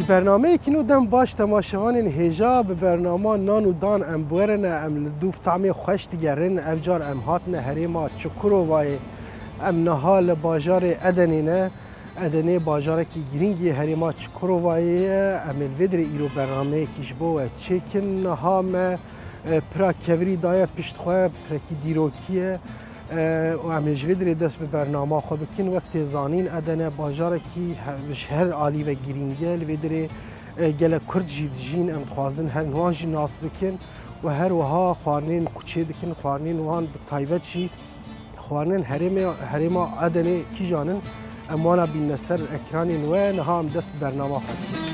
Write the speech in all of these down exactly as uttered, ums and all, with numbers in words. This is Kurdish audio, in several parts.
Bernameyekî nû dem baş temaşevanên hêja. Bi bernama Nan û Dan em bi we re ne, em li dûv tamê xweş digerin. Ev car em hatine herêma Çukurovayê. Em niha li bajarê Edenê ne. Edenê bajarekî girîng yê herêma Çukurovayê ye. Em ê li vê dirê îro bernameyekî ji bo we çêkin. Niha me, e, pira kevirî daye pişt xwe, pirekî dîrokî ye. E, û em ê ji vê dirê dest bi bernama xwe bikin. Wek tê zanîn, Edene bajarekî he-, ji her alî ve girîng e. Li vê dirê, e, gelek Kurd jî dijîn, em dixwazin her wan jî nas bikin. Û her wiha xwarinên ku çê dikin, xwarinên wan bi taybet jî xwarinên herêmê, herêma Edenê kîjan in, em wana bînine ser ekranên we. Niha em dest bi bernama xwe dikin.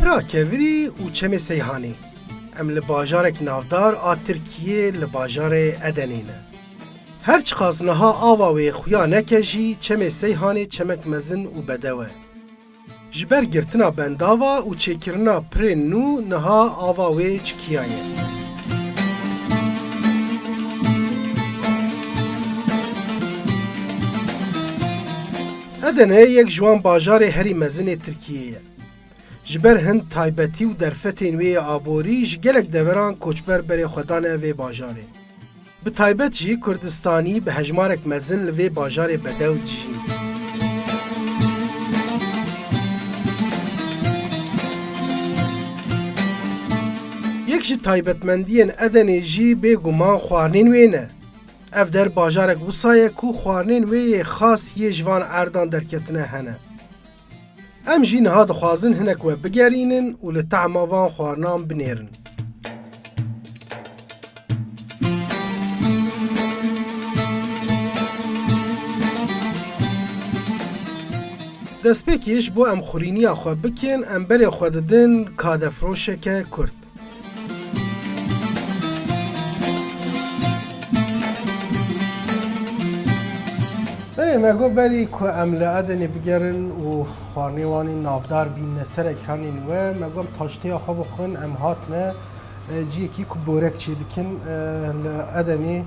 Pira kevirî û çemê Seyhanê. Em li bajarek navdar a Tirkiyê li bajarê Edenê ne. Her çiqas niha ava wê xuya neke jî, çemê Seyhanê çemek mezin û bedew e. Ji ber girtina bendava û çêkirina pirên nû niha ava wê çikiyaye. Edene yek ji wan bajarê herî mezin ê Tirkiyê ye. Ji ber hin taybetî û derfetên wê yê aborî ji gelek deveran koçber berê xwe dane vê bajarê. Bi taybet jî Kurdistanî bi hejmarek mezin li vê bajarê bedew dijîn. Yek ji taybetmendiyên Edenê jî bêguman xwarinên wê ne. Ev der bajarek wisa ye ku xwarinên wê yê xas yê ji van erdan derketine hene. Em jî niha dixwazin hinek we bigerînin û li tehma van xwarinan binêrin. Destpêkê ji bo em xurîniya xwe bikin, em berê xwe didin kadefroşeke Kurd. Belê, me got berî ku em li Edenê bigerin û xwarinê wan ê navdar bîne ser ekranên we, me got em taştêya xwe bixwin, em hatine, e, ciyekî ku borek çêdikin, e, li Edenê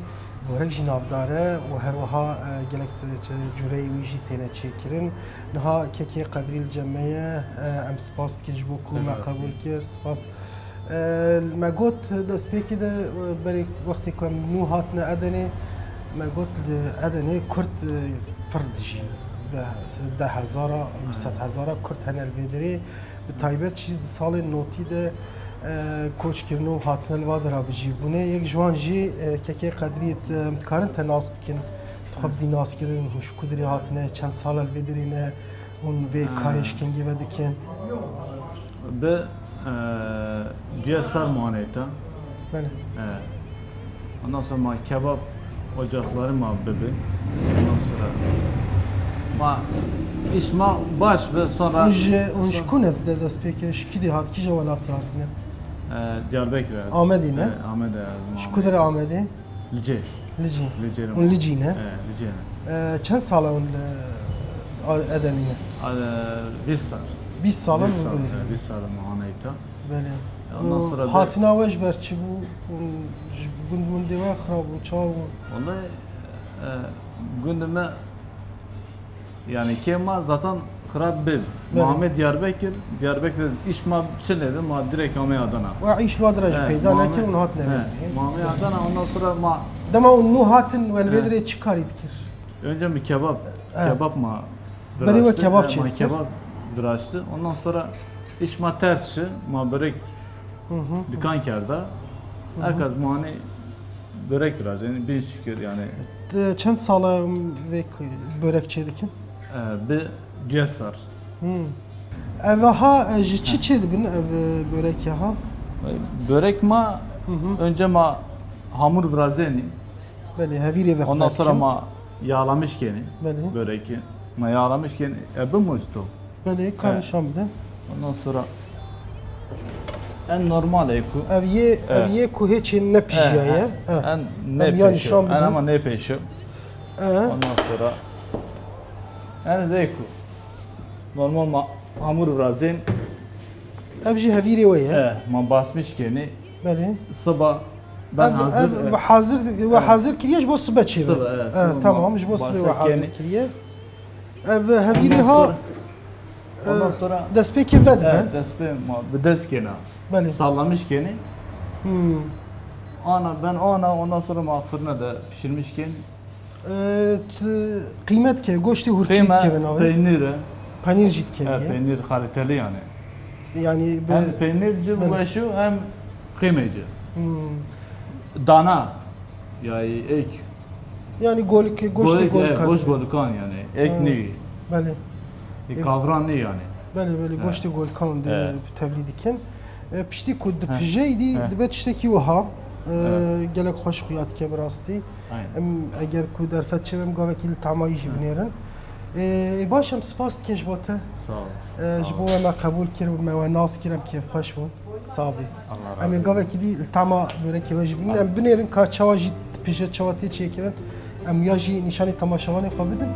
borek jî navdar e û her wiha, e, gelek, e, cureyê wî jî têne çêkirin. Niha kekê Qedrî li cem me ye, e, em spas dikin ji bo ku me qebûl kir. Spas. E, me got destpêkê de, e, berê wextê ku em nû hatine Edenê, me got li Edenê Kurd, e, pir dijîn. Bi deh hezara, bi sed hezara Kurd hene li vê derê. Bi taybet jî di salên notî de, e, koçkirin û hatine li va dera bi cî bûne. Yek ji wan jî, e, kekê Qedrî ye, em dikarin te nas bikin. Tu xwe bidî naskirin, hûn ji ku derê hatine, çend sal e li vê derê ne? Hûn vê karê ji kengî ve dikin? Bi, e, duye sal ma anê te. Belê. E, ondan sonra ma kebap ocakları ma bibi. Ondan sonra ma iş ma baş bi, sonra Hûn ji, hûn ji ku nev de dest pê kir? Ji kî dê hat, kîja welatî hatine? E, Diyarbekir. Amedî ne? E, Amedê. Ji ku derê Amedê? Licê. Licî. Licê. Hûn Licî ne? E, Licê ne. E, çend sal e hûn li, a, Edenî ne? A, e, bîst sal. Bîst sal e hûn li Licî ne? Bîst sal e, ma anê te. Belê. E, ondan sonra hatina we ji ber çi bû? Hûn ji gund, gundê we xirab bû, çawa bû? Vallahi, e, gundê me Yani kê ma zaten xirab bib. Belê. Ma amê Diyarbekir, Diyarbekir iş ma çi nêdi, ma direkt amê Adana. Ve iş li wa direct peyda nekir, hûn hatine vê. Ma amê Adana, ondan sonra ma Dema hûn nû hatin, we li vê dirê çi karî dikir? Önce mi kebap, kebap ma viraştı. Berê we kebap çêdikir. Ma kebap viraştı. Ondan sonra iş ma ters çi, ma börek dikan kerda. Herkes ma hani börek viraştı. Yani bin şükür yani. Te çend sala vê k-, börek çêdikin? E, bi duye sal. Hmm. Ev ha, e, ji çi çêdibin ev, e, börek ya ha? Börek ma, önce ma hamur virazênî. Belê, hevîrê ve. Ondan sonra ma yağlamış kenî. Belê. Böreki. Ma yağlamış kenî. E, bi muştu. Belê, ka nîşan bide. Ondan sonra en normal e ku. Ev yê, ev yê ku hê çê ne pijîya ye. En ne pêşo. En ama ne pêşo. Ondan sonra en zê ku. Normal ma hamur virazên. Ev jî hevîrê we ye. E, ma basmiş kenê. Belê. Siba ben Ev, hazir, ev e, hazir, we e, hazir kiriye ji bo sibe çêbe. Sibe, e, E, sibe tamam, ma ji bo sibe we basek hazir kenê. Kiriye. Ev hevîrê Ondan ha, sonra, e, ondan sonra destpêkê ve dibe. Evet, destpê ma bi dest kena. Belê. Sallamış kenê. Hmm. Ana, ben ana, ondan sonra ma fırına da pişirmiş ken. E, t-, qîmet ke, goştê hurkî Qîme, dikeve navê. Peynir e. Penîr jî dikeve. Evet, peynir kaliteli yani. Yani be-, Hem peynirci belê. Ulaşıyor hem qîmeci. Hmm. Dana, yani ek. Yani golik, goştê Golik, evet, golikan. Goş golikan yani. Ek Hmm. ne? Belê. E, E, kavran ne yani? Belê, belê, Evet. Goştê golikan de Evet. tevlî dikin. E, piştî ku Heh. dipije îdî Heh. dibe tiştekî wiha. E, Evet. Gelek xweş xuya dike bi rastî. Aynen. Em eger ku derfet çêbe em gavekî li tamayî jî Hı. binêrin. Ê, ê, baş em spas dikin ji bo te. Sağ ol. Ê, Sağ ji ol. Bo we me qebûl kir û me we nas kir, em kêfxweş bûn. Sağ bî. Allah razı Em ê olsun. Gavekî dî li tama börekê we jî binin. Tamam. Em binêrin ka çawa jî dipije, çawa tê çêkirin. Em ya jî nîşanî temaşevanê xwe bidin.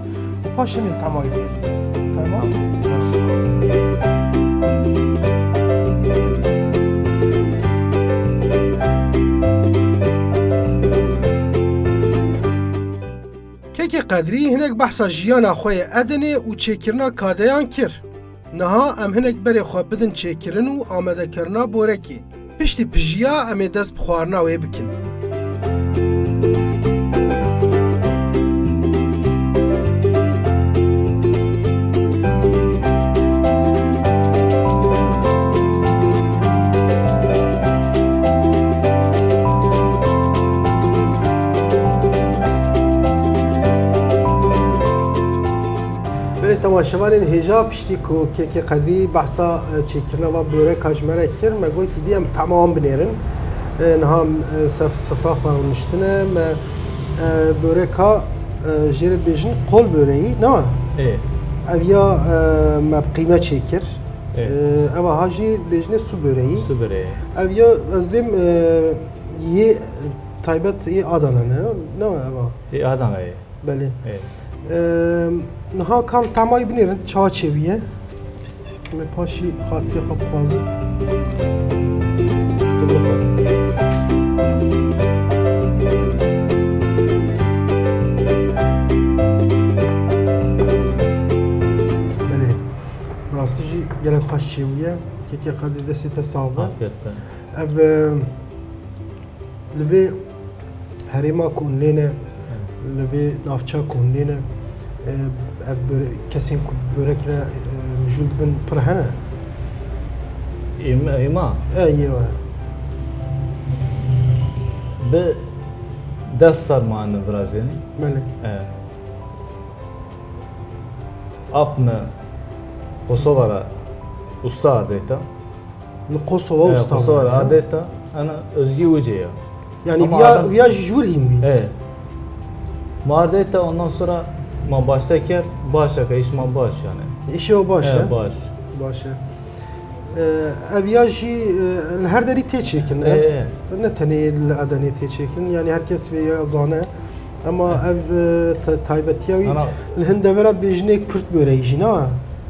Û paş em ê li tamayî binêrin. Tamam? Tamam. Baş. Kekê Qedrî hinek behsa jiyana xwe yê Edenê û çêkirina kadeyan kir. Niha em hinek berê xwe bidin çêkirin û amadekirina borekê. Piştî pijiya em ê dest bi xwarina wê bikin. Belê temaşevanên hêja, piştî ku Kekê Qedrî behsa, e, çêkirina van böreka ji me re kir, me got, "Îdî em tama wan binêrin." E, niha, e, sef-, sifra xwe rûniştine, me, e, böreka, e, jê re dibêjin qol böreği, ne? Ê. Ev ya, e, me bi qîme çêkir. Ê. E, eva ha jî dibêjine su böreği. Su böreği. Ev ya ez dibêm, e, yê taybet yê Adana ne? Ne eva? Yê Adana yê. Belê. Ê. Eee, niha kam tamayî binêrin, çawa çêbûye? Em ê paşî xatirê xwe bixwazin. Tu bixwe. Belê. Rastî jî gelek xweş çêbûye. Kekê Qedrî, destê te sax be. Afiyet be. Ev, e, Li vê herêma ku hûn lê ne, li vê navça ku hûn lê ne, e, ev böre-, kesên ku börek re, e, mijûl dibin pir hene? Êma, êma? E, yê we. Bi des sal mane virazênî. Belê. E. Ap me Kosova re usta adeta. Li Kosova He, usta Kosova bû, adeta, ana özgî wicê ya. Yani Ama viya, adam viya ji jûr hîn bî. He. Ma adeta ondan sonra ma başta kir, baş e, iş ma baş yani. Îşê o baş He, e? Baş. Baş e. Ee, ev ya jî, e, li her derî tê çêkin. He, Ev he. ne tenê li Edenê tê çêkin. Yani herkes vê ya zane. Ama He. ev, e, ta-, taybetiya wî Ana li hin devera dibêjinê Kürt böreği jî, ne?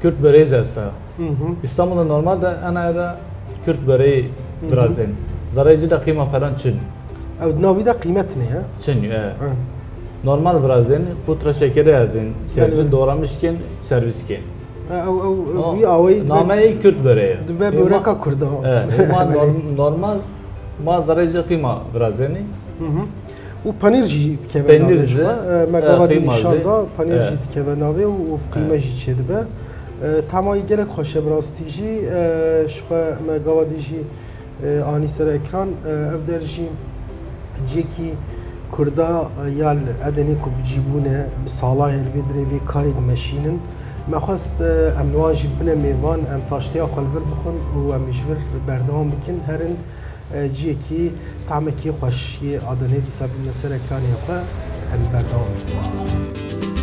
Kürt böreği zesta. Hı hı. İstanbul'da normalde ana da Kürt böreği Hı hı. virazên. Zerê ci de qîma falan çin. Ew di navî de qîmet ne ya? Çin, e. Hı. Normal virazên, putra şekeri yazên, sebze Belê. doğramışken servis ken. Ha, ew, ew, ew, O, wî awayî dibe, nameyê Kürt böreği. dibe Ê, ma-, böreka Kurda. e, ê, ma Belê. norm-, normal, ma zerê ci qîma virazênî. Hı hı. Û penîr jî dikeve Penîr navê ji ji, xwe. E, me e, gava dî qîma nîşan jî. da, penîr E. jî dikeve navê û, û qîme E. jî çêdibe. E, tamayî gelek xweş e bi rastî jî. E, ji xwe me gava dî jî, e, anî ser ekran. E, ev der jî cihekî Kurda, e, ya li Edenê ku bi cî bûne, bi sala ye li vê dirê vê karê dimeşînin. Me xwest, e, em li wan jî bine mêvan, em taştiya xwe li vir bixwin û em ê ji vir berdewam bikin. Herin E, cihekî, tamekî xweş yê Adenê dîsa bîne ser ekranê xwe, em berdewam bikin.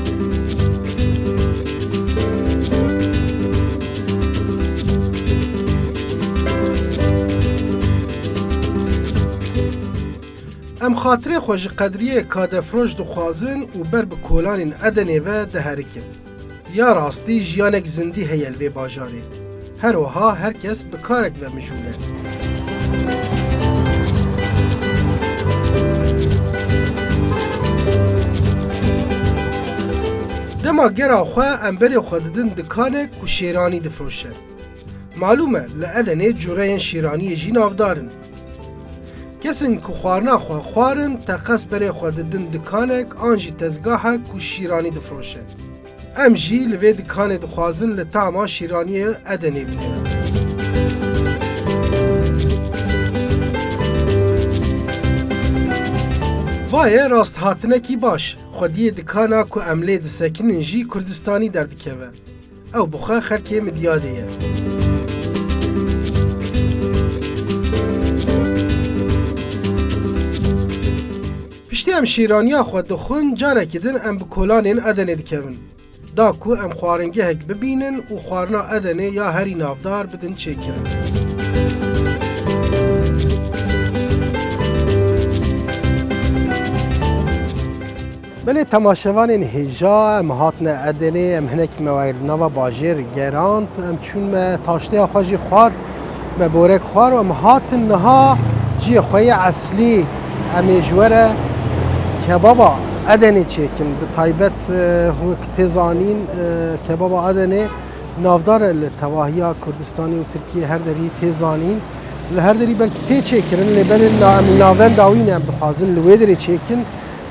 Em xatirê xwe ji Qedriyê Kadefroş dixwazin û ber bi kolanên Edenê ve diherikin. Ya rastî jiyanek zindî heye li vê bajarê. Her wiha her kes bi karek ve mijûl e. Dema gera xwe em berê xwe didin dikanek ku şêranî difroşe. Malûm e, li Edenê cureyên şêraniyê jî navdar in. Kesên ku xwarina xwe xwarin, teqez berê xwe didin dikanek an jî tezgahek ku şîranî difroşe. Em jî li vê dikanê dixwazin li tama şîraniyê Edenê binêrin. Va ye rasthatinekî baş. Xwediyê dikana ku em lê disekinin jî Kurdistanî derdikeve. Ew bi xwe xelkê Midyadê ye. Piştî em şîraniya xwe dixwin, carekî din em bi kolanên Edenê dikevin. Da ku em xwaringehek bibînin û xwarina Edenê ya herî navdar bidin çêkirin. Belê temaşevanên hêja, em hatine Edenê, em hinek me wayir nava bajêr gerand, em çûn me taştêya xwe jî xwar, me borek xwar û em hatin niha cihê xwe yê eslî, em ê ji we re kebaba Edenê çêkin. Bi taybet, e, wek tê zanîn, e, kebaba Edenê navdar e li tevahiya Kurdistanê û Tirkiyê her derî tê zanîn. Li her derî belkî tê çêkirin, lê belê na-, em li navenda wî ne, em dixwazin li wê derê çêkin.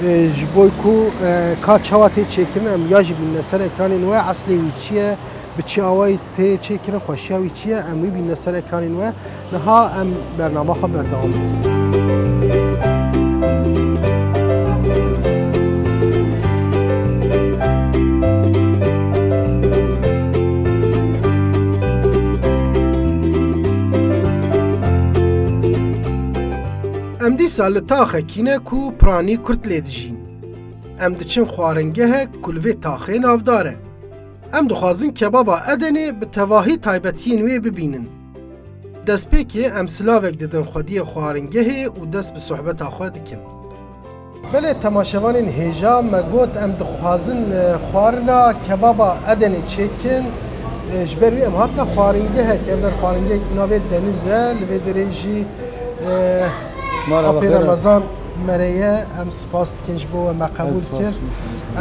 E, ji bo ku, e, ka çawa tê çêkirin, em ya jî bînine ser ekranên we, eslê wî çi ye, bi çi awayî tê çêkirin, xweşiya wî çi ye, em wî bînine ser ekranên we. Niha em bernama xwe berdewam dikin. Em dîsa li taxekî ne ku piranî Kurd lê dijîn. Em diçin xwaringehek ku li vê taxê navdar e. Em dixwazin kebaba Edenê bi tevahî taybetiyên wê bibînin. Destpêkê em silavek didin xwediyê xwaringehê û dest bi sohbeta xwe dikin. Belê temaşevanên hêja, me got em dixwazin, e, xwarina kebaba Edenê çêkin. E, ji ber wî em hatine xwaringehek, ev der xwaringehek navê Deniz e, li vê derê jî, e, Merhaba, Apê xêr e. Remezan Mereye, em spas dikin ji bo we me qebûl kir.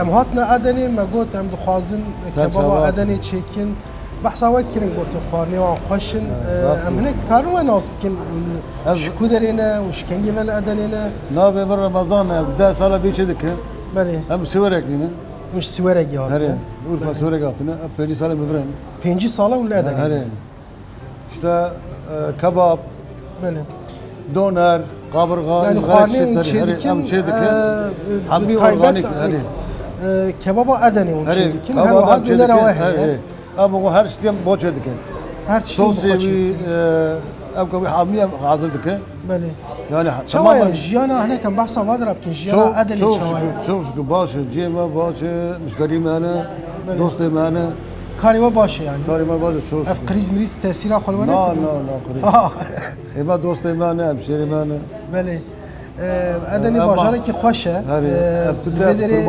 Em hatine Edenê, me got em dixwazin kebaba Edenê çêkin. Behsa we kirin, gotin xwarinê wan xweş in. Em hinek dikarin we nas bikin, ji ku derê ne û ji kengî ve li Edenê ne? Navê min Remezan e, deh sala vê çê dikim. Belê. Em Siwereklî ne. Hûn ji Siwerekê hatine. Herê, Urfa Siwerek hatine. Em pêncî sala bi vir in. Pêncî sala hûn li Edenê ne. Herê. İşte, e, kebap, Belê. Doner, kaburga, Yani ızgara xwarinê hûn çê dikin, em çê dikin. E, hemî bi taybet, organik, herê. E, kebaba Edenê hûn çê dikin. Her wiha doner awe heye. Em o her tiştî em bo çê dikin. Her tiştî em bo çê dikin. Sosê wî, e, ev kebî hemî em hazir dikin. Belê. Yani çawa ye jiyana, hinek em behsa va dira bikin, jiyana Edenê çawa ye? Çok şükür, çok şükür baş e. Cihê me baş e, müşterî me hene, dostê me hene. Karê we baş e yani. Karê me baş e, çok şükür. Ev kriz mriz tesîra xwe li we nekirdi? Na, na, na, kriz. Ê me dostê me hene, hemşêrê me hene. Belê. Edenê bajarekî xweş e. Herê, ev li vê derê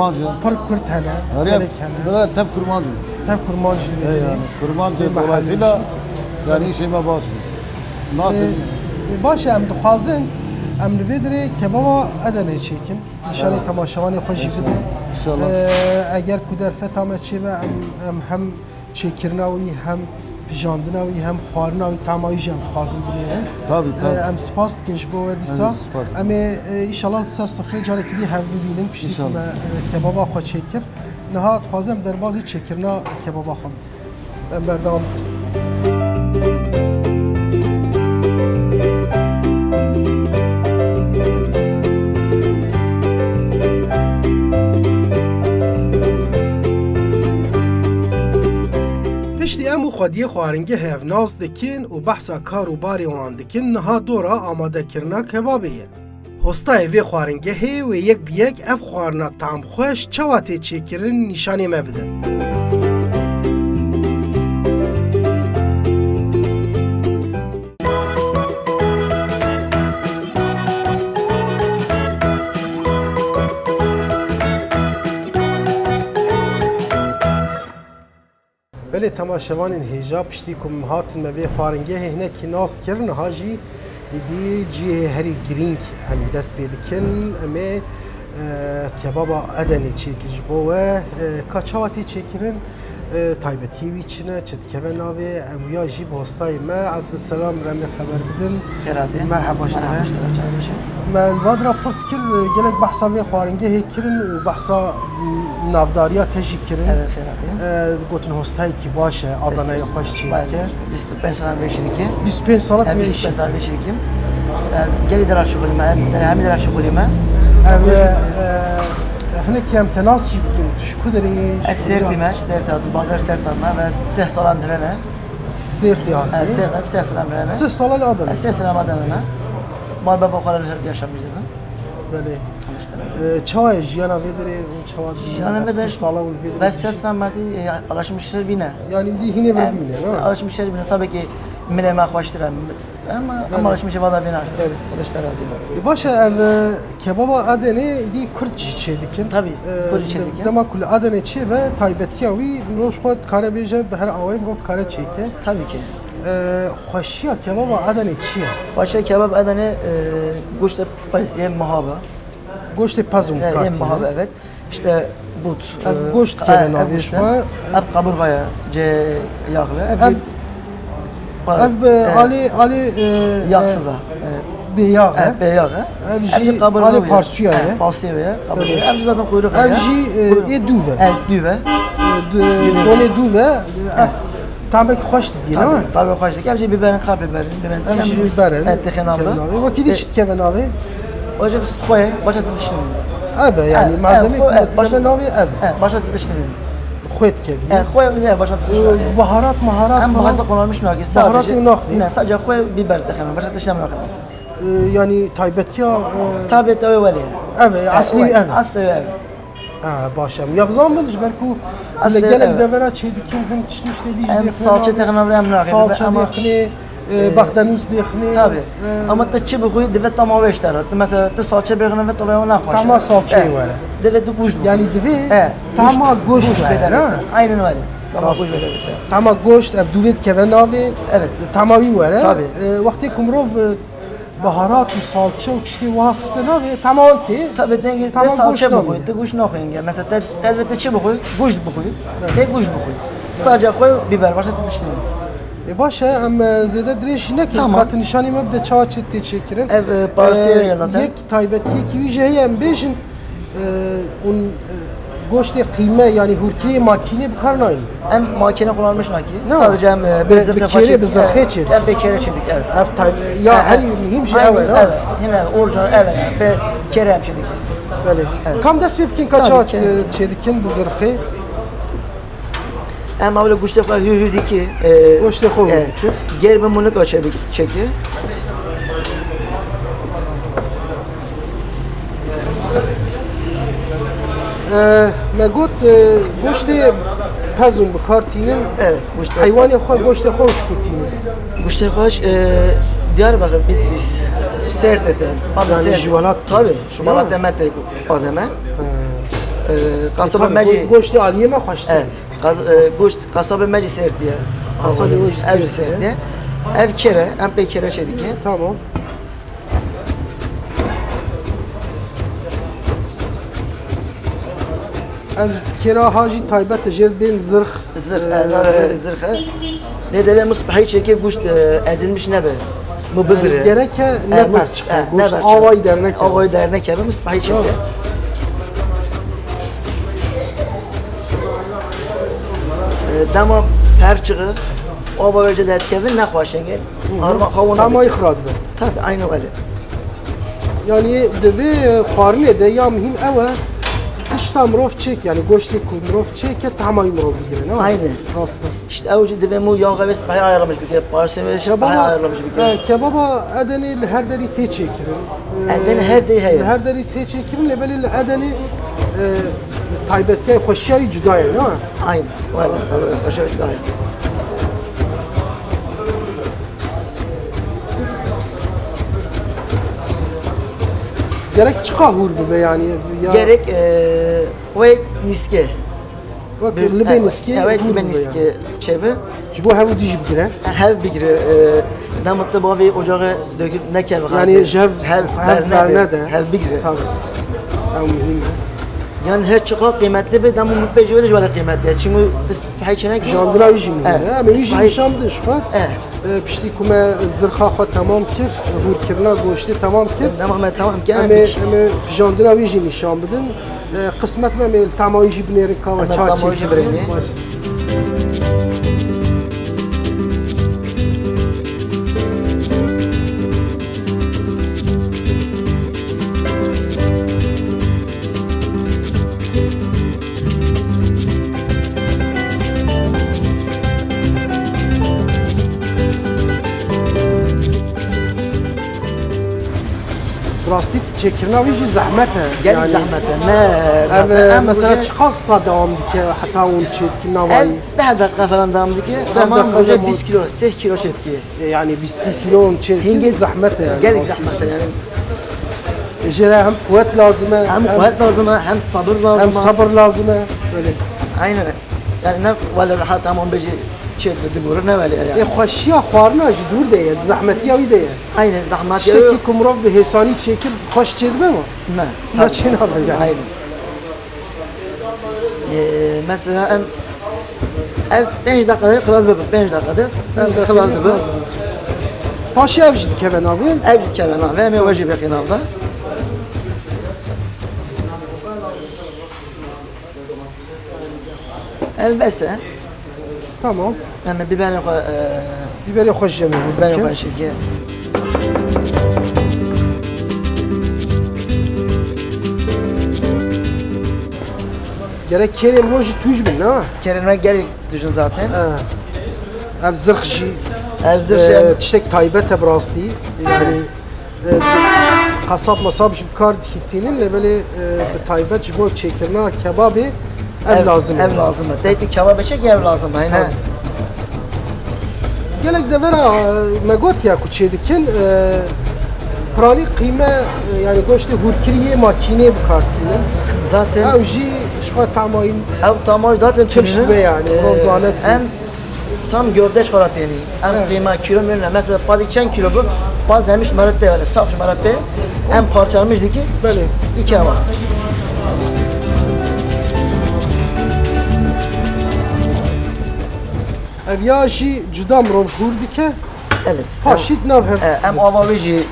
pir Kurd hene, gelek hene. Tev Kurmanc in. Tev Kurmanc li vê derê. Kurmanc dolayısıyla yani işê me baş e. Nasıl? E, baş e, em dixwazin em li vê derê kebaba Edenê çêkin. Nîşanê temaşevanê xwe jî bidin. İnşallah. E, eger ku derfeta me çêbe em, em hem çêkirina wî, hem pijandina wî, hem xwarina wî, tama wî jî em dixwazin binêrin. Tabii, tabii. E, em spas dikin ji bo we dîsa. Em ê, e, îşallah li ser sifrê carekî dî hev bibînin. Piştî ku me, e, kebaba xwe çêkir. Niha dixwazim em derbazî çêkirina kebaba xwe bin. Em berdewam dikin. Piştî em û xwediyê xwaringehê hev nas dikin û behsa kar û barê wan dikin, niha dora amadekirina kebabê ye. Hostayê vê xwaringehê wê yek bi yek ev xwarina tamxweş çawa tê çêkirin nîşanê me bide. Belê Lê temaşevanên hêja, piştî ku em hatin me vê xwaringehê hinekî nas kir, niha jî êdî cihê herî girîng em dest pê dikin. Em ê, e, kebaba Edenê çêkin ji bo we. E, ka çawa tê çêkirin, e, taybetiyê wî çi ne, çi dikeve navê, ew ya jî bi hostayê me Ebdulselam re me xeber bidin. Xêr hatî. Merheba ji te. Merheba ji te, çawa baş e? Me li va dira pirs kir, gelek behsa vê xwaringehê kirin û behsa, m, navdariya te jî kirin. Evet, xêr hatî. E, gotin hostayekî baş e, Adanayê xweş çêdike. Bîst û pênc sala vê çêdike. Bîst û pênc sala tu vê çêdike. Bîst û pênc sala vê çêdike. E, gelî dera şixulî me, em derhemî dera şixulî me. Ev, e, e, hinek em te nas jî bikin, tu ji ku derê yî? Ez Sêrtî me, ji Sêrtê hatim, bazar Sêrt hatime ve sih salan direne. Sêrtê hatî? Ez Sêrt, em sih salan direne. Sih sala li Adanê? Ez sih salan Adanê ne. Mal baba xwe li her yaşamış dibin. Belê. Alıştırma. E, çawa ye jiyana vê derê, hûn çawa dibînin? Jiyana vê derê, sih sala hûn vê derê ve sih salan me dî, e, alışmışlar bîne. Yani dî hînê vir bîne, değil mi? Alışmışlar bîne. Tabii ki milê me xweştir e. Ama, ama alışmışê vada bîne artık. Belê. Xwedê ji te razî be. E, baş e, ev, e, kebaba Edenê êdî Kurd jî çêdikin. Tabii, e, Kurd jî çêdikin. Dema ku li Edenê çêbe, taybetiya wî, mirov ji xwe dikare bêje, bi her awayî mirov dikare çêke. Tabii ki. E, xweşiya kebaba Edenê çi ye? Xweşiya kebab Edenê, e, goştê pez yê miha be. Goştê pez û miha be, evet. İşte but, ev, e, goşt dikeve navê ji xwe. Ev kaburga ye, cê yağlı. Ev, ev bi alî, alî, e, yağsız ha. Bê yağ e. Bê yağ e. Ev jî alî parsûya ye. Parsûya ye. Kaburga ye. Ev jî zaten kuyruk ye. Ev jî, e, ê dûv e. Ev dûv e. E, dû-, donê dûv e. Ev tamek xweş didî, ne? Tabii, tabii xweş didî. Ev jî biberin, kar biberin. Ev jî biberin. Wekî dî çi dikeve navê? Baş e, tu tiştî. Ev e, yani malzeme ku dikeve navê ev. Baş e, tu tiştî. Xwê dikevî. E, xwê, ne, başa tiştî. Û baharat, maharat falan? Em baharat kullanmış nake. Baharat sadece, ne, sadece xwê, biber dixeme. Başa tiştî em naxeme. E, yani taybetiya, e, taybetiya wê welê. Ev e, eslî ev. Eslî ev. Ha, baş e. Ya bizan bin, ji ber ku li gelek devera çêdikin, hin tiştmiştê dî jî em dêxine salçe navê. Dêxine navê em naxê. Salçe dêxine. E, baxdenûz dêxinê. Tabii. E, ama te çi bixwî, divê tama wê ji te re. Tu mesela, tu salçe bêxine ve tama wê naxweş. Tama salçeyê were. Divê tu goşt bixwî. Yani divê tama goşt were, ne? Aynen öyle. Tama goşt were. Tama goşt, ev dûvê dikeve navê. Evet. Tama wî were. Tabii. E, wextê ku mirov, e, baharat û salçe û tiştê wiha xiste navê, tama wan tê. Tabii, dengê te salçe bixwî, tu goşt naxwî. Mesela te, te divê te çi bixwî? Goşt bixwî. Evet. Te goşt bixwî. Sadece xwê û biber, başka tu tiştî. E, baş e, em, e, zêde dirêj jî nekin. Tamam. Ka tu nîşanî me bide çawa çi tê çêkirin. Ev, e, parasiyê ye zaten. Yek taybetiyekî wî jî heye, em bêjin, e, hûn, e, goştê qîme, yani hûrkiriyê makînê bi kar nayîn. Em makîne kullanmış nakî. Ne? Sadece em, e, bi zirxê, bi kêrê, bi zirxê çêdik. Em bi kêrê çêdik, evet. Ev tay-, ya herî muhîm jî ew e, ne? Evet, yine orijinal ev e, bi kêrê em çêdik. Belê. Evet. Kam dest pê bikin, ka çawa, e, çêdikin bi zirxê? Em awle goştê xwe hür hür dikî, e, goştê xwe hür dikî. Ger bi munika çe-, çekî. E, me got, e, goştê pezûn bi kar tînin. Evet, goştê pez. Heywanê xwe, goştê xwe ji ku tînin? Goştê xwe, e, Diyarbakır, Bitlis, Sêrt e te. Yani ji welat. Tabii, ji welat demet e ku pazeme. E, kasaba me jî. Goştê aliyê me xweş tê. Qas-, e, goşt, qasabê me jî Sêrtî ye. Qasabê we jî Sêrtî ye. Ev kêr e, em pê kêre çêdike. Tamam. Ev kêra ha jî taybet e, jêr bên zirx. Zirx, e, e, navê zirx e. Lê devê min spehî çêke goşt, e, ezilmiş nebe. Mu bibire. Yani gereke ne perçiqe, e, goşt avayî derneke. Avayî derneke, min spehî çêke. Tamam. E, dema perçiqi, ava wê jê derdikeve, nexweşenge. Hı hı. Arma xwe wina. Tamayî xira dibe. Tabii, aynen öyle. Yani divê, e, xwarinê de ya muhîm ew e, tişta mirov çêk, yani goştê ku mirov çêke, tamayî mirov bigire, ne? Aynen. Rast e. İşte ew jî divê mu yaxa wê spehî ayarlamış bike, parsê wê spehî ayarlamış bike. Kebaba, e, kebaba Edenê li her derî tê çêkirin. Edenê her derî heye. Li her derî tê çêkirin, lê belê li Edenê, e, taybetiya, xweşiya wî cuda ye, ne? Aynen. Wele, xweşiya wî cuda ye. Gerek çiqa hûr bibe, yani, ya? Gerek, e, wê nîske. Wek li bê nîskê, evet, hûr li bê bibe nîskê yani. Çêbe. Ji bo hev û dî jî bigire. Hev bigire, e, ne mutlu bavê ocağı döküp ne keve. Yani ji hev, hev, hev berne bernede. Hev bigire. Tabii. Ew muhîm e. Yani her çiqa qîmetli be, dema mutlu bê jî wê de ji wele qîmetli. Çimû dist pey çenek. Jandina wî jî muhîm e. Evet. Em ê wî jî nîşan bidin ji xwe. Evet. E, piştî ku me zirxa xwe temam kir, hûrkirina goştê temam kir. Dema me temam kir, em ê, em ê pijandina wî jî nîşan bidin. E, qismet me, em ê li tama wî jî binêrin ka we çawa çêkir. Baş. Bi rastî çêkirina wî jî zehmet e. Gelek zehmet e. Ne, ev, mesela çiqas dewam dike heta hûn çêdikin navayî? Ev deh deqa falan dewam dike. Ama roja bîst kilo, sih kilo çêdike. E, yani bîst kilo hûn çêdikin zehmet e yani. Gelek zehmet e yani. E, jê re hem quwet lazim e, hem quwet lazim e, hem sabir lazim e. Hem sabir lazim e. Öyle. Aynen. Yani ne wele rehat tamam bêjî çêt bi digore ne wele yani. E, xweşiya xwarina jî dûr de ye, zehmetiya wî de ye. Aynen, zehmetiya wî. Tiştekî ku mirov bi hêsanî çêkir, xweş çêdibe mi? Ne. Ne, tabii. Çênabe yani. Aynen. Ee, mesela em ev pênc dakikada xilas bibe, pênc dakikada. Pênc dakikada xilas bibe. Paşê ev jî dikeve navê? Ev jî dikeve navê, em ê we jî bêxî navda. Ev bes e. Tamam. Em ê biberê xwe, e, biberê xwe jî em ê biberê xwe şikê. Gerek kêrê mirov jî tûj bin, ne? Kêrê me gelek tûj in zaten. He. Ev zirx jî, ev zirx jî, e, tiştek taybet e bi rastî. Yani, e, qasab masab jî bi kar dihîtînin, lê belê, e, bi taybet ji bo çêkirina kebabê ev lazim e. Ev lazim e. Teytî kebabê çêkî ev lazim e, heyne. Tabii. Gelek devera, e, me gotiya ku çêdikin, e, piranî qîme, e, yani goştê hûrkirî yê makînê bi kar tînin. Zaten ew jî ji xwe tamayî. Ew tamayî zaten kifş dibe yani. E, mirov zane ku em tam gövde ji xwe re tênî. Em qîma kîlo miyon ne. Mesela pazî çend kîlo bû? Paz hemî ji me re tê, yani saf ji me re tê. Em parçalamış dikî. Belê. Î kebab. Ev ya jî cuda mirov hûr dike. Evet. Paşî di nav hev. E, em ava wê jî,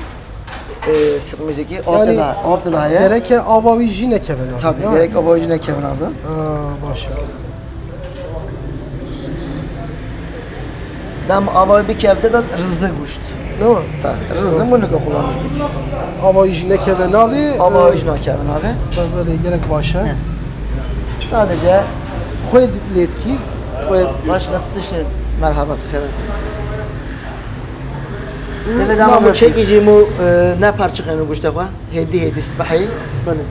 e, sıkmış dikî. Yani, av tê de, av tê de heye. Gereke ava wî jî nekeve nav. Tabii, gerek ava wî jî nekeve nav. Aa, baş e. Dem ava wî bikeve tê de rizî goşt. Ne? Ta, rizî mûnika kullanmış bikî. Ava wî jî nekeve navê. Ava wî jî nekeve navê. Belê, gelek baş e. He. Sadece xwê lê dikî. Xwê baş ne tiştê merhaba xeyrete. Divê dema çekî jî mû, e, ne parçiqên û goştê xwe. Hêdî hêdî spehî. Belê.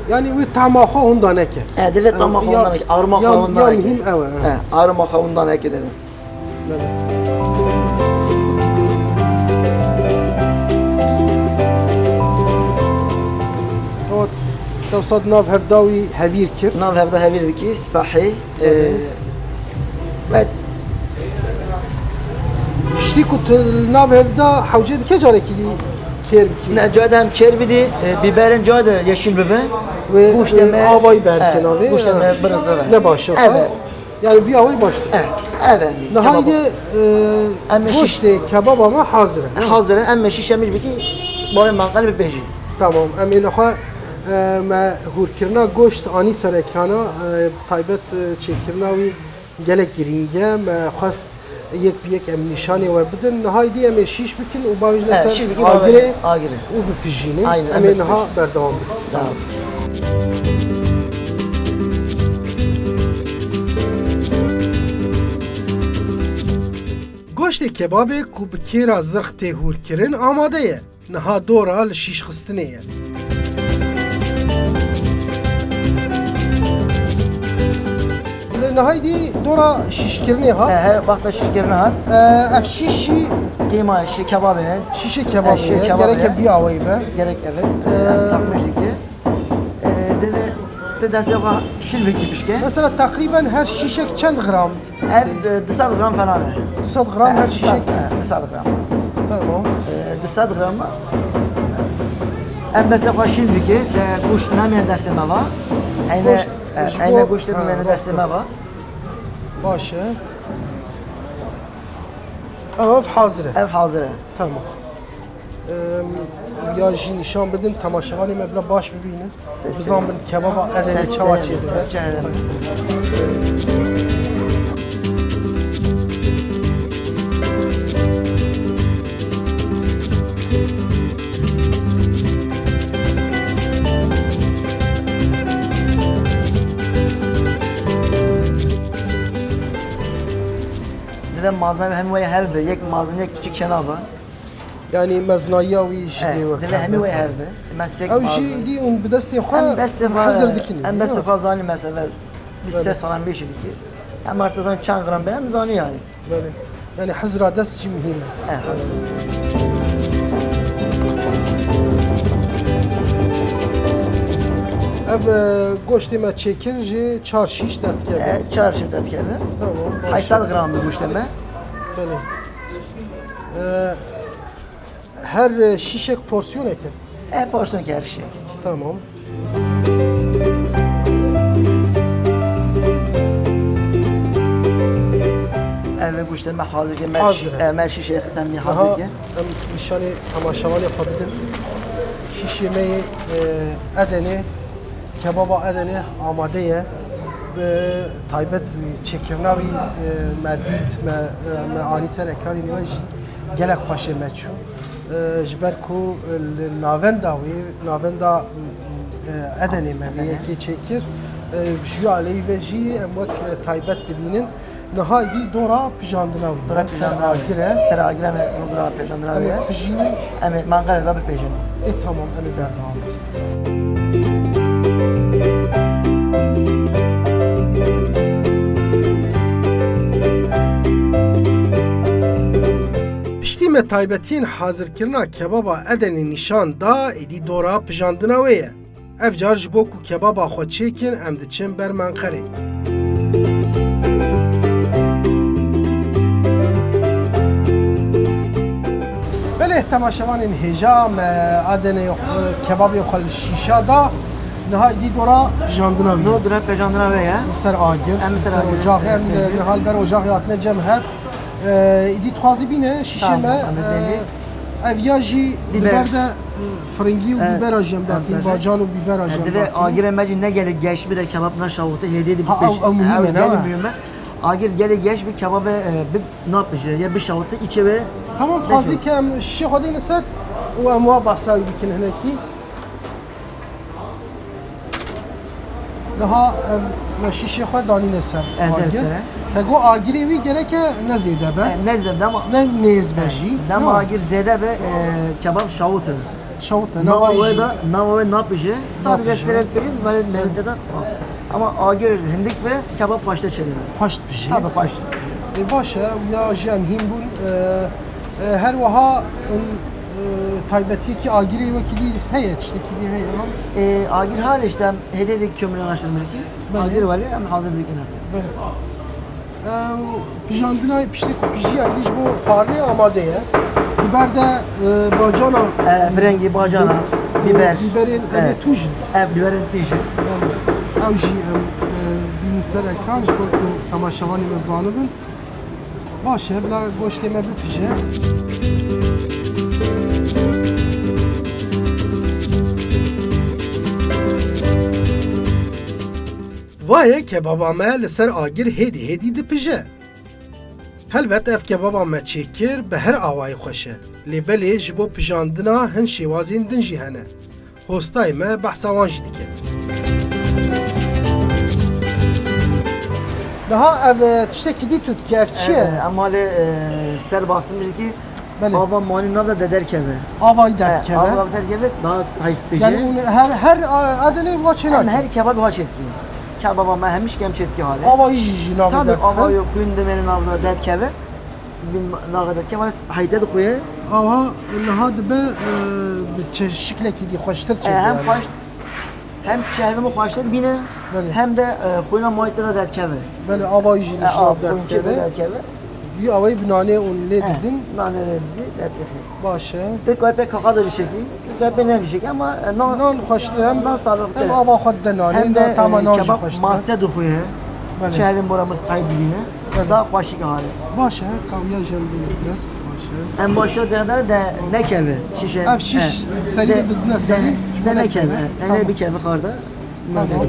Yani wê tama xwe hunda neke. E, divê tama xwe hunda neke. Arma xwe hunda neke. Ya muhîm ew e. E, arma xwe hunda neke divê. Ew dewsa di nav hevda wî hevîr kir. Nav hevda hevîr dikî, spehî. Ee, me piştî ku tu li nav hevda hewce dike carekî dî kêr bikî. Ne, cade em kêr bidî, e, biberin cade yeşil bibe. Ve, goştê me, avayî berke navê. Goştê me birizî ve. Ne baş e. Evet. Yani vî awayî baştir. Eh, ev em ê. Niha de, e, goştê kebaba me hazir e. Hazir e, em ê şîşe min bikî, bavê manqal bipêjî. Tamam, em ê niha, e, me hûrkirina goşt anî ser ekrana, e, bi taybet, e, çêkirina wî gelek girîng e. Me xwest yek bi yek em nîşanê we bidin. Niha dî em ê şîş bikin û bavêjine ser agirê û bipijînin. Aynen, em ê niha berdewam bikin. Tamam. Goştê kebabê ku bi kêra zirx tê hûrkirin amade ye. Niha dora li şîşxistinê ye. Nihaydî dora şîşkirinê hat. He, he, wexta şîşkirinê hat. E, ev şîşî qîma şî kebabê ne? Şîşê kebabê ne? Gerek ev vî awayî be. Gerek evet. E, takmış dike. E, divê Te destê xwe şil bikî bişke. Mesela teqrîben her şîşek çend gram? Ev, e, du sed gram falan e. Du sed gram her şîşek? E, du sed gram. Tamam. E, du sed gram. Em destê xwe şil bikî, te goşt namê destê me va. Eyne, goşt, e, ji eyne bo goştê ha, bimêne destê me va. Baş e. Ev, ev hazir e. Ev hazir e. Tamam. Em, ya jî nîşan bidin, temaşevanê me bila baş bibînin. Sesê. Bizan bin kebaba Edenê çawa çêdibe. Sesê. Divê mazina hemî wê hev be, yek mazin, yek piçik şena be. Yanî meznayiya wî ji lê wek. Divê hemî wê hev be. Ew jî dî hûn bi destê xwe hizir dikin. Em destê xwe zanî mesela bîst sê salan bêşî dikir. Em artizan çend gram be, em zanî yanî. Belê. Yanî hizra dest jî muhîm e. Ev, e, goştê me çêkir ji çar şîş derdikeve. E, çar şîş derdikeve. Tamam, baş. Heyşt sed gram bi goştê me. Belê. E, her, e, şîşek porsiyoneke? E, porsiyoneke her şîşek. Tamam. Ev goştê me hazir ke, me şî-, e, me şîşe xistem nî hazir ke. Em nîşanê temaşevanê xwe bidin. Şîşê me yê, e, Edenê, kebaba Edenê amade ye. Bi taybet çêkirina wî, e, me dît, me, e, me anî ser ekranê nî we jî gelek xweşê me çû. E, ji ber ku, e, li navenda wê, navenda, e, Edenê me vê yekê çêkir. E, ji wî aleyî ve jî em wek, e, taybet dibînin. Niha îdî dora pijandina wî ye. Dora pijandina wî. Ser agir e. Ser agir em ê dora pijandina wî ye. Em ê pijînin. Em ê manqele de bipêjin. Ê, tamam, em ê berdewam bikin. Piştî me taybetiyên hazirkirina kebaba Edenê nîşan da, êdî dora pijandina wê ye. Ev car ji bo ku kebaba xwe çêkin, em diçin ber menqerê. Belê, temaşevanên hêja, me Edenê xwe, kebabê xwe li şîşa da, niha îdî dora pijandina wî. No dora pijandina wê ye. Li ser agir, em li ser ocaxê, em niha li ber ocaxê hatine cem hev. E, îdî dixwazî bîne şîşê me, e, ev ya jî biber de, e, firingî û bîbera jî em datîn, bacan û bîbera jî em datîn. Divê agirê me jî ne gelek geş be de kebab naşawite hêdî dibî. Ha, ew, ew muhîm e, ne? Gelek muhîm e. Agir gelek geş be kebabê, e, bi napije ya bişawite îçê wê. Tamam, dixwazî ke em şîşê xwe deyne ser û em wa behsa wî bikin hinekî. Niha em, me şîşê xwe danîne ser agir. Te got agirê wî gereke ne zêde be. E, ne zêde be ama. Ne nêz be jî. Dema agir zêde be, e, kebab şawit e. Şawit e, nava wê de, nava wê napije. Sadece seret birin, melekete. Ama agir hindik be, kebab xweşte çêdibe. Xweş dibije. Tabii xweş. E, baş e, ya jî em hîn bûn. E, e, her wiha hûn, e, taybetiyekî agirê wekî dî heye, tiştekî dî heye, ha? E, agir hale işte, em hêdî dî kömür yanaştırmış ki. Belê. Agir wale em hazir dikin. Belê. E, pijandina piştê ku pijî, êdî ji bo xwarinê amade ye. Biber de, e, bacana. E, firengî, bacana, bîber. Bîberên, e, tûj in. E, bîberên tûj in. Belê. Ew jî em, e, bînin ser ekran ji bo ku temaşevanê me zanibin. Baş e, bila goştê me bipije. Va ye kebaba me li ser agir hêdî hêdî dipije. Helbet ev kebaba me çêkir bi her awayî xweş e. Lê belê ji bo pijandina hin şêwazên din jî hene. Hostayê me behsa wan jî dike. Niha ev, e, tiştekî dî tu dikî, ev çi ye? Ev, e, em malê, e, ser bastimiz ki, belê, ava manî nav de derkeve. Avayî derkeve. E, ava derkeve, daha heyt pêşe. Yani hûn her, her, e, Edenê wa çênakî? Em her kebabê wa çêdikî. Kebaba me hemiş kem çêdikî halê. Avayî jî, jî nav de derkeve. Tabii, avayî xwîn dimêne nav de derkeve. Bin nava de kevas heyte dixuye. Aha, niha dibe, e, bi çe-, şiklekî dî xweştir çêdibe. E, hem xweş. Hem şehvê min xweştir bîne, Belê. hem de, e, xwîna mayî tê de derkeve. Belê, ava jî E, nişna av, xwîn çê de derkeve. derkeve. Dî awayî bi nanê û lê E, didin. Nanê lê didî, derkeve. Baş e. Tirkayê pê kaxa de jî şekî, tirkayê pê ne jî şekî ama, e, nan, Nan xweştir hem, nan sağlıklı. hem ava xwe dide nanê, Hem de, nan tama e, nan jî kebap xweştir. maste dixuye. Belê. Şehvê min bora min spayî dibîne. Belê. Daha xweşik hale. Baş e, kawiya jî em bîne ser. Baş e. Em başa de de, de nekeve. Şişe. Ev şiş, E, serî de, de didine de, serî, de nekeve. Tamam. Tenê bikeve xarda. Tamam.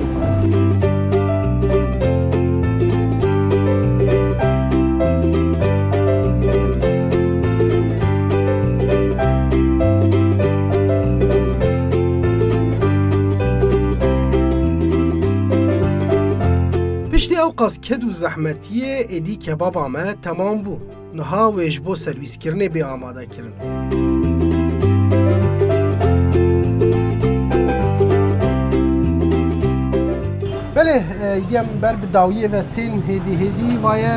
Piştî ew qas ked û zehmetiyê êdî kebaba me temam bû. Niha wê ji bo serwîskirinê bê amade kirin. Belê, e, îdî em ber bi dawiyê ve tên hêdî hêdî, vaye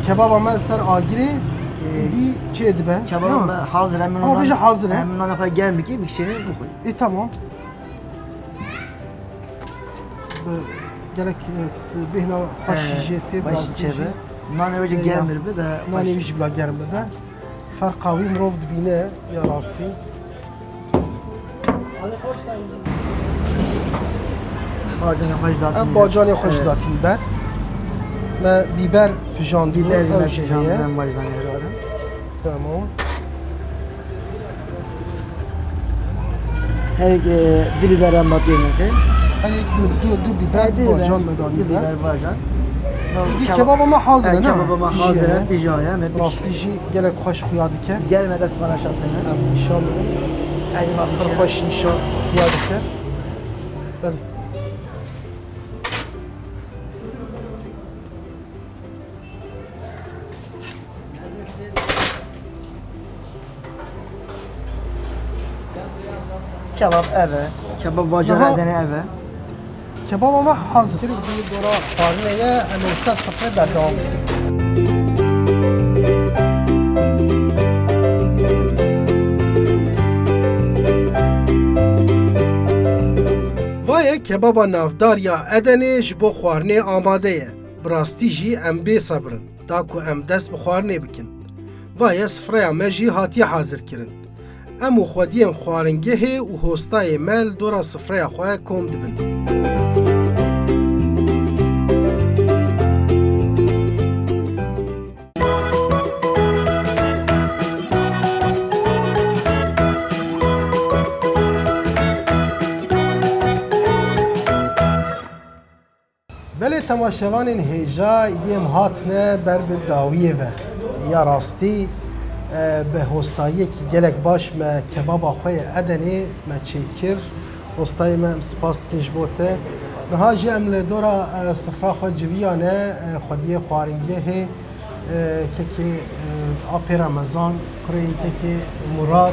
kebaba me li ser agirê, êdî çê dibe. Kebaba Na. me hazir e, em Ama ûnan, bêje hazir e. em ûnan xwe germ bikî, bikişînin, bixwin. E, tamam. Bi gelek, e, bêhna xweş He, jê tê, bi xweş rastî çê jî. be. Nanê wê jî E, germ ya. bi de Nanê xweş. wî jî bila germ bibe. Ferqa wî mirov dibîne, ya rastî. Bacanê xweş datî. Em bacanê xweş Evet. datîn ber. Me bîber pijandî, Bîber ew me jî pijandî, heye. em bacanê herhalde. Tamam. Her, e, du bîberan batiyê me te. Her yek du, du, du bîber Her du bîber, bacan me danî du be. bîber bacan. Îdî Kebab- kebaba me hazir e, E, ne? kebaba me Jî hazir e, ye. pîja ye, me pîj- Rastî jî gelek xweş xuya dike. Gel me dest bana şatene. Em nîşan bidin. Hadi bak. Pir xweş nîşan xuya dike. Belê. Kebab ev e. Kebab bacara Aha. Edenê ev e. Kebaba me hazir kir, îdî dora xwarinê ye, em ê ser sifrê berdewam bikin. Vaye kebaba navdar ya Edenê ji bo xwarinê amade ye. Bi rastî jî em bê sebir in. Da ku em dest bi xwarinê bikin. Vaye sifreya me jî hatiye hazirkirin. Em û xwediyên xwaringehê û hostayê me li dora sifreya xwe kom dibin. Belê temaşevanên hêja, îdî em hatine ber bi dawiyê ve. Ya rastî, e, bi hostayiyekî gelek baş me kebaba xwe yê Edenê me çêkir. Hostayê me, em spas dikin ji bo te. Niha jî em li dora, e, sifra xwe civiyane, e, xwediyê xwaringehê, e, kekê, e, Apê Remezan, kurê kekê Murat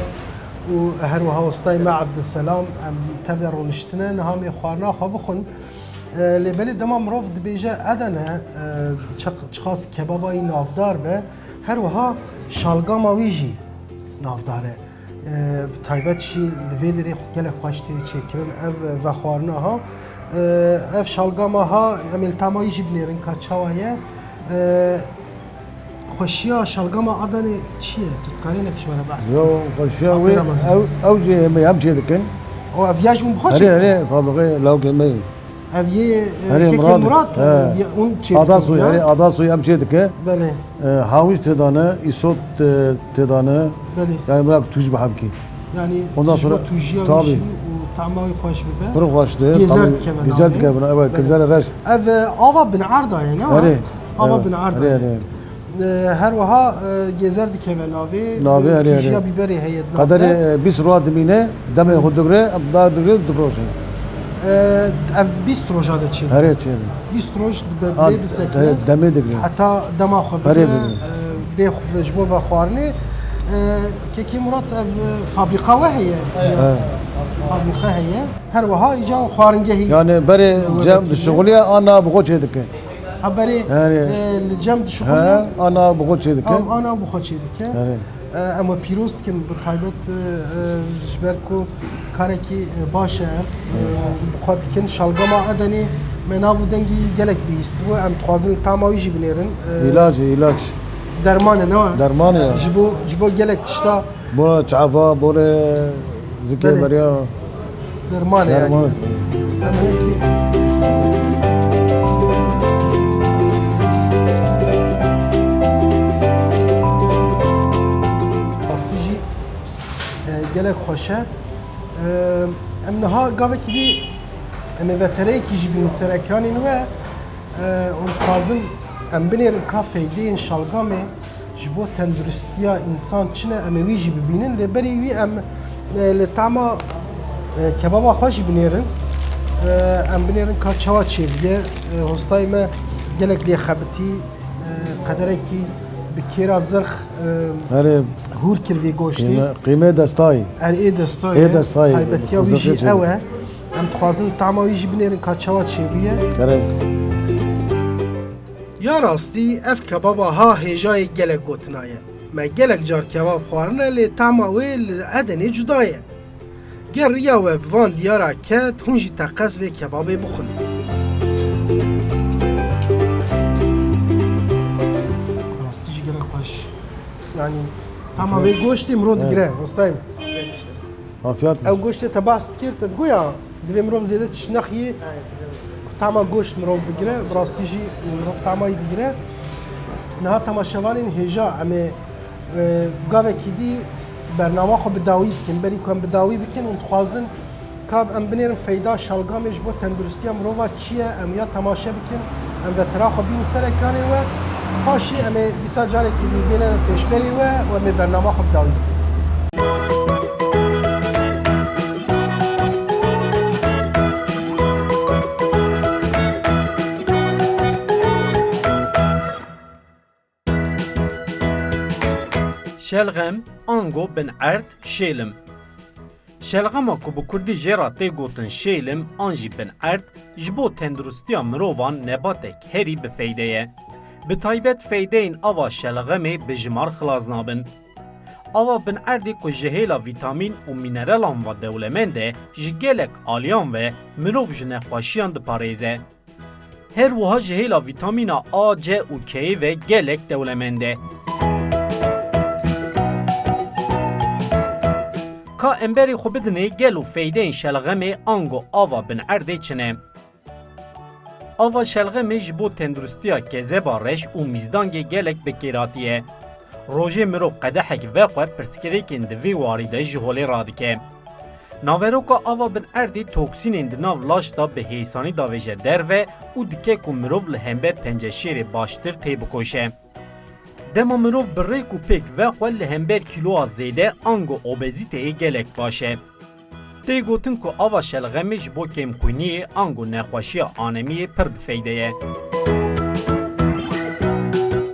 û her wiha hostayê me Ebdulselam, em tev de rûniştine. Niha em ê xwarina xwe bixwin. E, lê belê dema mirov dibêje Edene, e, çiq-, çiqas kebaba wî navdar be, her wiha şalgama wî jî navdar e. E, bi taybet jî li vê derê gelek xweş tê çêkirin ev vexwarina ha. E, ev şalgama ha, em ê li tama wî jî binêrin ka çawa ye. E, Xweşiya şalgama Adanê çi ye? Tu dikarî hinek ji me re behs bikî? Yo, xweşiya Apê wê, Ramazan. ew, ew jî em, em çê dikin. O ev ya ji hûn bi xwe Herê, çêdikin? herê, fabrîqê lawkê me. Ev yê, e, Herê kekê Murat, Murat, he. e, ya hûn çê dikin, Adasoy, ya? herê Adasoy em çê dike. Belê. E, hawîş tê dane, îsot tê, tê dane. Belê. Yani bırak tuz bi hevkî. Yani Ondan tuz sonra, bu tujiya tabii. wî jî û tama wî xweş bibe. Pir xweş de, Gezer tabii, dikeve gezer navê. dikeve, evet, Belê. gezer reş. Ev, e, ava bin erda ye, ne wa? Herê. Ava Evet. bin erda Herê, ye. herê. E, her wiha, e, gezer dikeve navê. Navê, E, herê, tujiya herê. bîberê heye di nav de. Qederê, e, bîst roj dimîne, demê xwe digre, em daha digre difroşin. E, ev bîst roja de çê. Herê çê. Bîst roj dibe Ha, divê bisekine. de-, demê digre. Heta dema xwe Herê bigire, bigre. e, bê xwe ji bo vexwarinê. E, Kekê Murat ev, e, fabrîka we heye? He. Fabrîka heye. Her wiha îca xwaringehî. Yani berê Wê cem vekî dişixuliye, ana bi xwe çê dike. Ha, berê, Yani e, li cem dişixuliye. He, ana bi xwe çê dike. Ew ana bi xwe çê dike. Yani. E, em we pîroz dikin, bi taybet, e, e, ji ber ku karekî, e, baş e ev. E, bi xwe dikin şalgama Edenê me nav û dengî gelek bihîstibû. Em dixwazin li tama wî jî binêrin. E, Îlac e, îlac. Derman e, ne wa? Derman e ya. Ji bo, ji bo gelek tişta. Bona çava, bona zikê Belê. Beriya. Derman e yani. Derman. Em hinekî Rastî jî, e, gelek xweş e. E, em niha gavekî dî em ê vetereyekî jî bînin ser ekranên we. E, hûn dixwazin em binêrin ka feydeyên şalgamê ji bo tenduristiya însan çi ne, em ê wî jî bibînin. Lê berî wî em, e, li tama, e, kebaba xwe jî binêrin. E, em binêrin ka çawa çêbûye. E, hostayê me gelek lê xebitî, e, qederekî bi kêra zirx, e, Erê, hûr kir vê goştê. Qîme, qîmê destayî. Er ê destayê. Ê destayê. Taybetiya wî jî ew e. Em dixwazin tama wî jî binêrin ka çawa çêbûye. Kerem. Ya rastî ev kebaba ha hêjayê gelek gotina ye. Me gelek car kebab xwarine lê tama wê li Edenê cuda ye. Ger riya we bi van diyara ket, hûn jî teqez vê kebabê bixwin. Rastî jî gelek xweş. Yanî tama vê goştê mirov digire, rostayê. Afiyet. Ew goştê te behs dikir, te digoya divê mirov zêde tişt nexiyê. Tama goşt mirov bigire, bi rastî jî mirov tama wî digire. Niha temaşevanên hêja em ê, e, gavekî dî bernama xwe bi dawî bikin. Berî ku em bi dawî bikin, hûn dixwazin ka em binêrin feyda şalgamê ji bo tenduristiya mirova çi ye, em ya temaşe bikin, em vetera xwe bînin ser ekranên we. Paşî em ê dîsa carekî dî bêne pêşberê we û em ê bernama xwe bi dawî bikin. Şelxem, ango binerd, şêlim. Şelxema ku bi kurdî jê re tê gotin şêlim an jî binerd, ji bo tenduristiya mirovan nebatek herî bi feyde ye. Bi taybet feydeyên ava şelxemê bi jimar xilas nabin. Ava binerdê ku ji hêla vîtamîn û mînerelan ve dewlemend e, ji gelek aliyan ve mirov ji nexweşiyan diparêze. Her wiha ji hêla vîtamîna A, C û K'yê ve gelek dewlemend e. Ka em berê xwe bidinê gelo feydeyên şelxemê ango ava binerdê çi ne? Ava şelxemê ji bo tenduristiya kezeba reş û mîzdangê gelek bi kêr hatiye. Rojê mirov qedehek vexwe pirsgirêkên di vê warî de ji holê radike. Naveroka ava binerdê toksînên di nav laş de bi hêsanî davêje derve û dike ku mirov li hember penceşêrê baştir têbikoşe. Dema mirov bi rêk û pêk vexwe li hember kîloya zêde ango obezîteyê gelek baş e. Tê gotin ku ava şelxemê ji bo kêmxwîniyê ango nexweşiya anemiyê pir bi feyde ye.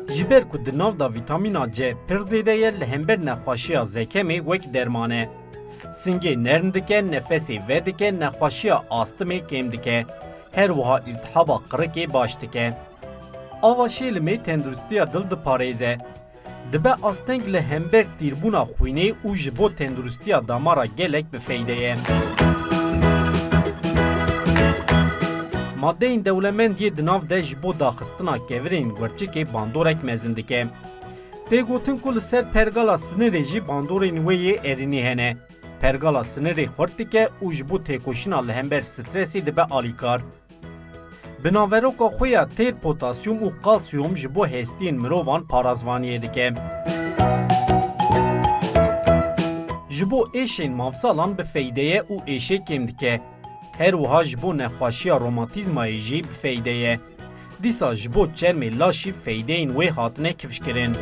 Ji ber ku di nav de vîtamîna C pir zêde ye, li hember nexweşiya zekemê wek derman e. Singê nerm dike, nefesê vedike, nexweşiya astimê kêm dike. Her wiha îltihaba qirikê baş dike. Ava şêlimê tenduristiya dil diparêze. Dibe asteng li hember tîrbûna xwînê û ji bo tenduristiya damara gelek bi feyde ye. Madeyên dewlemend yê di nav de ji bo daxistina kevirên gurçikê bandorek mezin dike. Tê gotin ku li ser pergala sinirê jî bandorên wê yê erênî hene. Pergala sinirê xurt dike û ji bo têkoşîna li hember stresê dibe alîkar. Bi naveroka xwe ya têr potasyum û kalsiyum ji bo hestiyên mirovan parazvaniyê dike. Ji bo êşên mafsalan bi feyde ye û êşê kêm dike. Her wiha ji bo nexweşiya romatîzmayê jî bi feyde ye. Dîsa ji bo çermê laşî feydeyên wê hatine kifşkirin.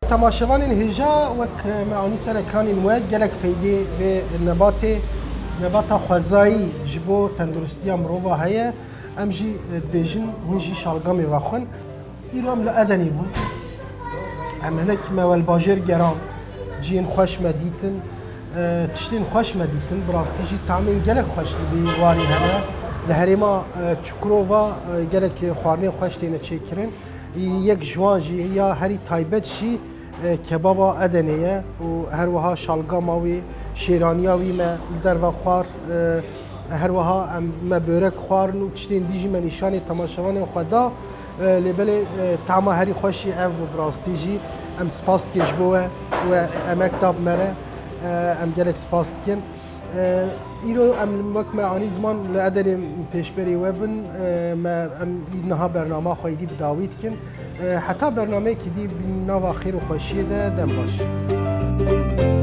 Temaşevanên hêja, wek me anî ser ekranên we, gelek feydê vê nebatê, nebata xwezayî ji bo tenduristiya mirova heye. Em jî, e, dibêjin, hûn jî şalgamê vexwin. Îro em li Edenê bûn. Em hinek me welbajêr geran. Ciyên xweş me dîtin, e, tiştên xweş me dîtin. Bi rastî jî tamên gelek xweş li vî warî hene. Li herêma, e, Çukurova, e, gelek xwarinên xweş têne çêkirin. Yek ji wan jî ya herî taybet jî, e, kebaba Edenê ye û her wiha şalgama wî, şêraniya wî me li derve xwar, e, her wiha em, me börek xwarin û tiştên dî jî me nîşanê temaşevanên xwe da. E, lê belê, e, tama herî xweş jî ev bû bi rastî jî. Em spas dikin ji bo we, we emek da bi me re. E, em gelek spas dikin. E, îro em wek me anî ziman li Edenê pêşberê we bin. E, me, em niha bernama xwe êdî bi dawî dikin. E, heta bernameyekî dî bi nava xêr û xweşiyê de dem baş.